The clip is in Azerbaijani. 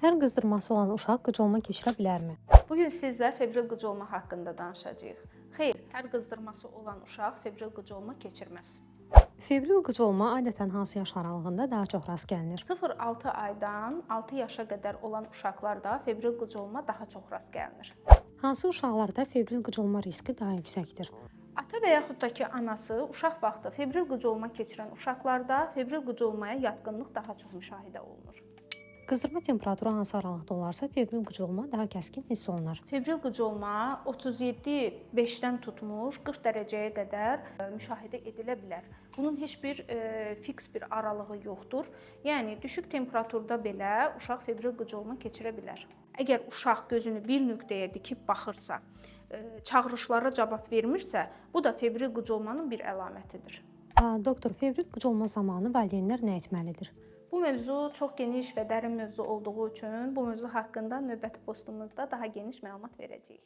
Hər qızdırması olan uşaq qıcolma keçirə bilərmi? Bu gün sizlə febril qıcolma haqqında danışacağıq. Xeyr, hər qızdırması olan uşaq febril qıcolma keçirməz. Febril qıcolma adətən hansı yaş aralığında daha çox rast gəlinir? 0-6 aydan 6 yaşa qədər olan uşaqlarda febril qıcolma daha çox rast gəlinir. Hansı uşaqlarda febril qıcolma riski daha yüksəkdir? Ata və yaxud da ki, anası uşaq vaxtı febril qıcolma keçirən uşaqlarda febril qıcolmaya yatqınlıq daha çox müşahidə olunur. Qızdırma temperaturu hansı aralıqda olarsa febril qıcolma daha kəskin hiss olunar? Febril qıcolma 37,5-dən tutmuş 40 dərəcəyə qədər müşahidə edilə bilər. Bunun heç bir fiks bir aralığı yoxdur. Yəni düşük temperaturda belə uşaq febril qıcolma keçirə bilər. Əgər uşaq gözünü bir nöqtəyə dikib baxırsa, çağırışlara cavab vermirsə, bu da febril qıcolmanın bir əlamətidir. Doktor, febril qıcolma zamanı valideynlər nə etməlidir? Bu mövzu çox geniş və dərin mövzu olduğu üçün bu mövzu haqqında növbəti postumuzda daha geniş məlumat verəcəyik.